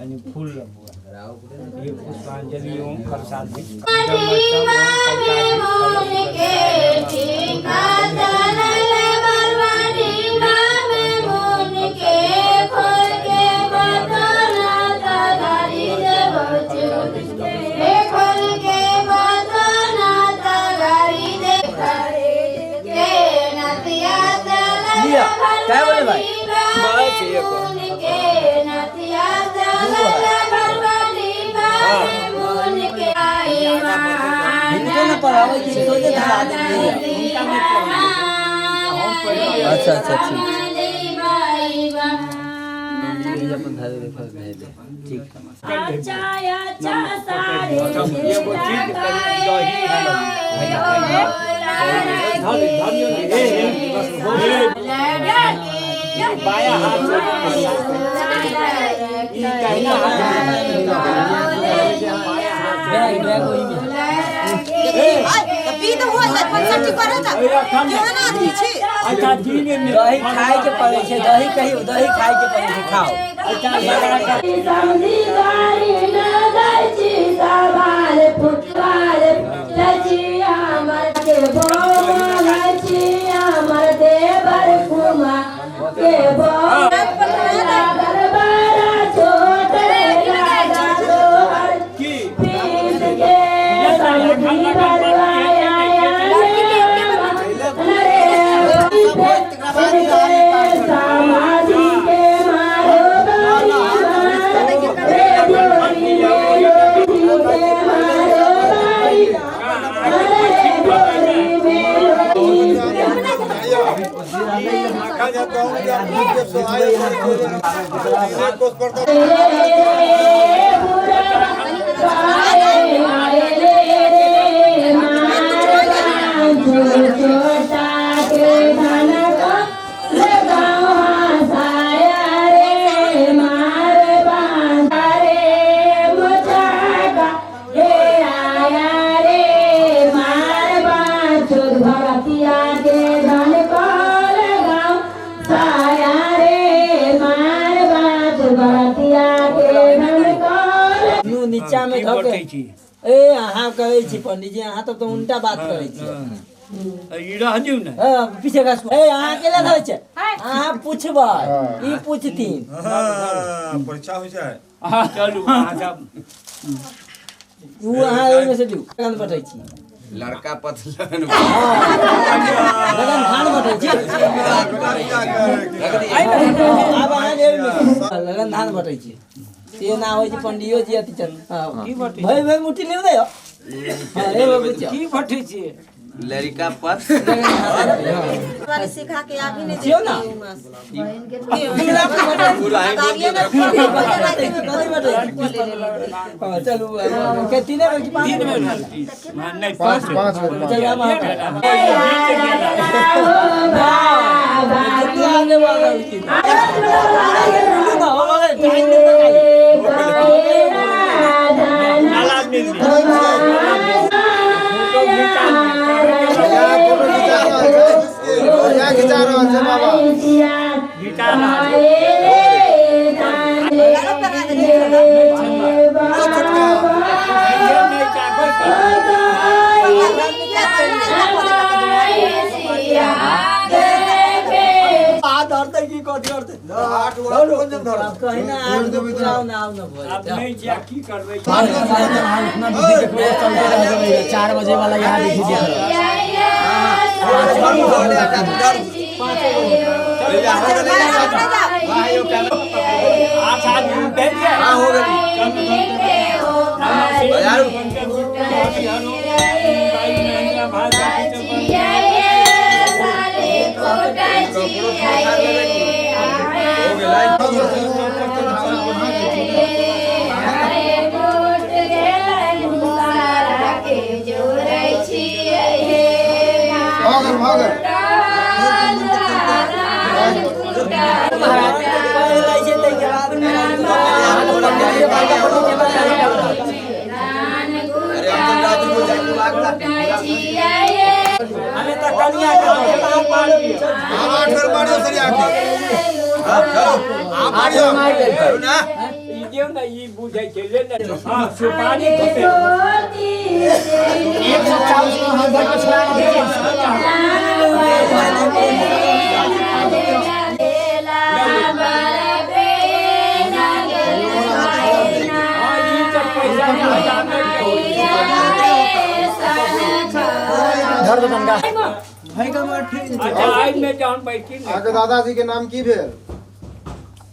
कनि फूल लऽ बौआ। ये पुष्पांजलि ओम कलशाधि। लिया क्या बोले भाई? बस एक। हिनको ना पढ़ाबै छी, सोझे धरा देलियै। हुनका नहि पढ़बै, हम पढ़बै। अच्छा अच्छा, ठीक छै। ई अपन धरे दे, भेज दे। ठीक। एगो चीज कनि दही धर धरियौ ने। हे हे हे, बाया हाथ से, ई दाहिना हाथ से, बाया हाथ से। बैग बैग ओहि में। पी तऽ हुआ जात 65 पर जा। केहन आदमी छी? अच्छा, दिन में दही खाय के पड़ै छै। दही कहियौ, दही खाय के पड़ै छै, खाओ। अच्छा, लगा कऽ। की नु नीचा में की धऽ के। बटै छी? ए, अहाँ करै छी पंडीजी, अहाँ तब तऽ उल्टा बात करै छी। ई रह दियौ ने। हाँ, पीछे का ए, अहाँ केला धरै छै? अहाँ पुछबै, ई पुछथिन। हाँ, परीक्षा होइ छै। अहाँ चलू, अहाँ सब। उ अहाँ ओहिमे से दियौ। लगन बटै छी? लड़का पथ लगन। लगन धान बटै छी। आब अहाँ जे ओहिमे लगन धान बटै छी से ना होइ छै पंडियो जी अथी चल। हाँ। की बटै? भाई भाई, मुट्ठी लेब दे। हाँ, एगो बुझियौ। की बटै छियै? लड़का पथ वाली सिखा के आबी ने। छियौ ना। हाँ, चलू के तीने बेर कि पाँच तीन बेर? बेर भेल। नहि, पाँच बेर। पाँच बेर, पाँच चलू आब अहाँ। जीत गेल। दुनू आगे बढ़ल छी। दुनू ना, हो गेलै, टाइम दे तऽ खाली। नाला मिल गेल। फोटो घिचा घिचा रहल छै, घिचा रहल छै बाबा। घिचा रहल छै। नहि चाहबै तऽ। हाथ धरतै की कथी धरतै? आठ गोरा कोन जन धरतै? आब कहीं ना आठ गो पुराउ ना, आउ ना भऽ आब जेतै। नहि जा, की करबै? 4 बजे वाला यहाँ देखी देख। आठ आदमी भेल छै। हाँ, हो गेली। बाजारू। हो गेलै। भऽ गेल, भऽ गेल। महाराज पढ़ि लै छै, ताहिके बाद अरे, हम तो राजू को जाके भागता। हमे तऽ कनिया के आब आठ बेर मारियौ सरिया के। हाँ, चलो। आब मारियौ। चलो ना। ई जे दियौ ने, ई बुझै छै ले ने। हाँ, सुपारी देबै। 140 में हम घर के छोड़ा के भेजै छी। हाँ, ई तऽ पैसा हजामे के होइ छै। धर दो तनका। अच्छा, एहिमे जहन बैठी ने। अहाँके दादाजी के नाम की भेल?